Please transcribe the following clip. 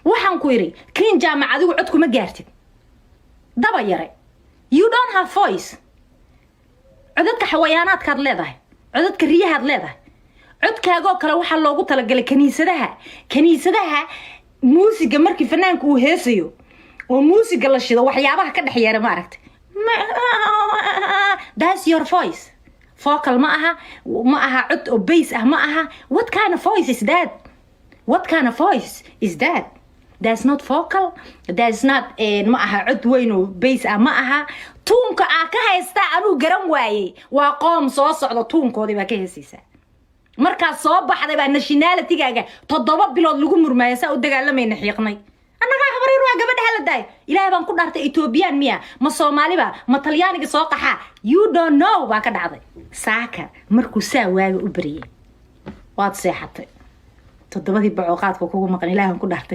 Waxaan ku idhi, Kiin Jaamac, adigu cod kuma gaartid. Daba yare, you don't have voice. Codadka xawayaanaadkaad leedahay, codadka riyahaad leedahay. Codkaagoo kale waxaa loogu talagalay kaniisadaha. Kaniisadaha muusiga markii fanaanka uu heesayo oo muusiga la shido, waxyaabaha ka dhex yeera, ma aragtay? That's your voice. Vocal ma aha, ma aha cod oo bass ah ma aha. What kind of voice is that? What kind of voice is that? That's not vocal, that's not ma aha cod weyn oo bass ah ma aha. Tuunka aa ka haystaa anuu garan waayey. Waa qoom soo socda, tuunkoodii baa ka heesaysaa. Markaad soo baxday baa nationalitygaaga 7 bilood lagu murmaaya. Saa u dagaalamayna, xiiqnay annagaa. Habaryar waa gabadha hala daay. Ilaahay baan ku dhaartay, Ethiopian miya, ma Soomaaliba, ma Talyaaniga soo qaxaa? You don't know baa ka dhacday. Saaka markuu saa waaga u bariyay, waad seexatay. Toddobadii bacooqaadka kugu maqan, ilaahan ku dhaartay.